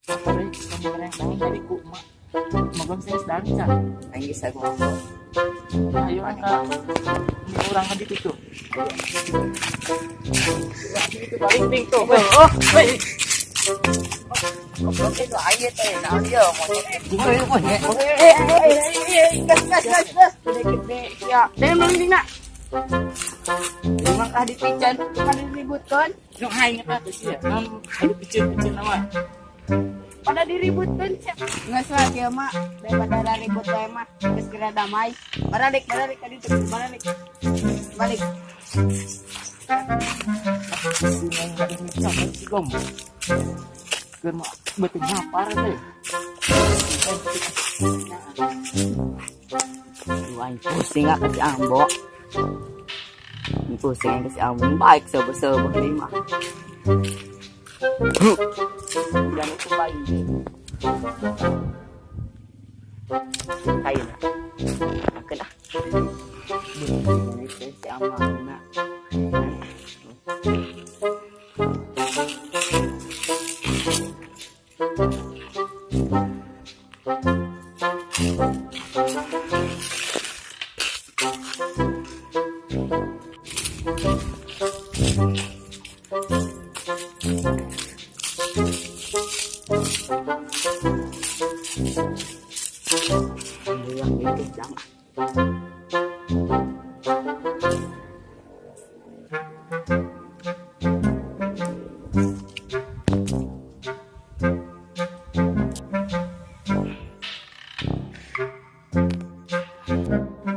Apa kamu yang tadi ku mak. Magang saya sedang can. Aing geus ngomong. Ayo angka. Ini orang kan itu tuh. Itu paling ting tuh. Oh, weh. Goblok itu aing teh naon ieu monyet. Gue monyet. Eh eh eh gas gas gas gas. Gede-gede ya. Dan maling dina. Emang ah dipican. Pada diributkan, Yung aing eta tuh sih ya. Kan picin-picin nama. Pada diributkan siap. Nggak salah kieu mah daripada ribut wae mah geus segera damai. Balik balik ka ditu, balik. Balik. Si neng gading sama si gom. Keur mah beuteung ngapar teh. Duh, aing pusing ah ke si Ambo. Aing pusing aing ke si Ambo. Baik seubeuh-seubeuh deui mah. Dan itu bayi. Ayeuna. Makan ah. Si Ambo na. Alhamdulillah itu jam ah.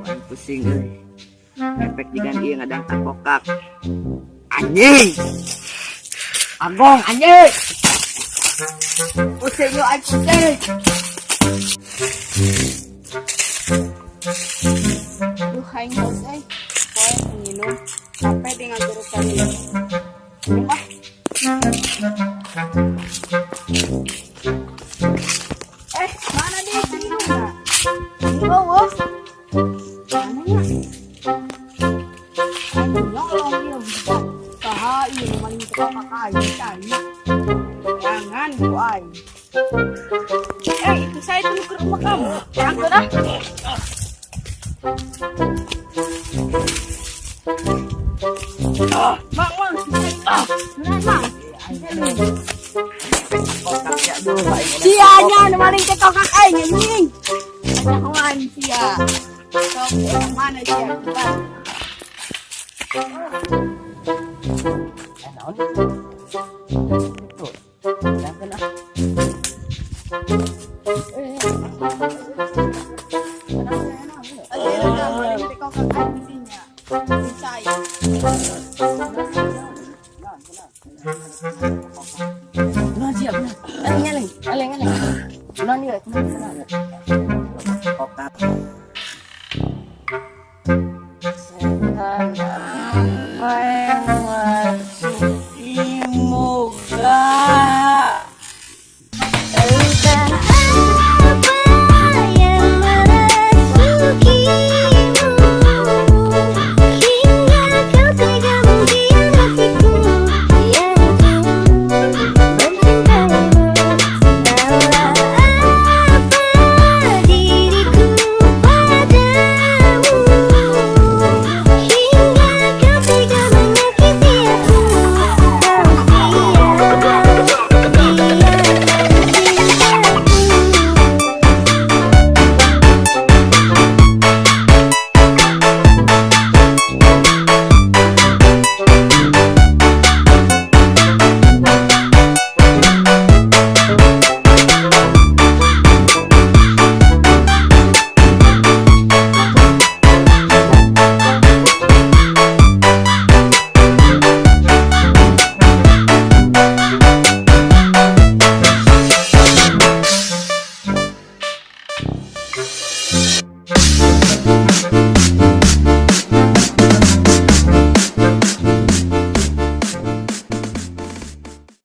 Aing pusing euy. Efek jigan ieu ngadang kokak. Anjing. Agong anjing. Pusing yo aing pusing. Duh aing haus euy. Poe nginum capek di ngagurusan ieu. Minum ah. Eh, mana dia minum enggak? Oh, mana nya? Aing nyolong ieu budak. Saha ieu nu maling teh kakak aing tanya. Jangan ku aing. Eh, itu saya tuh ke rumah kamu. Angkat ah. Mang, mang, ah, mang. Kokak ya duh aing. Sia nya nu maling teh kokak aing anjing. Kanyahoan sia. Sok mana sia? Cepat. Eh naon itu? Itu. Jangan ah. Ayo, maling teh kokak aing isinya. Percaya. Kunaon sia kunaon? Eleng eleng, eleng eleng. Kunaon ieu? Kunaon kunaon? Kokak. Setan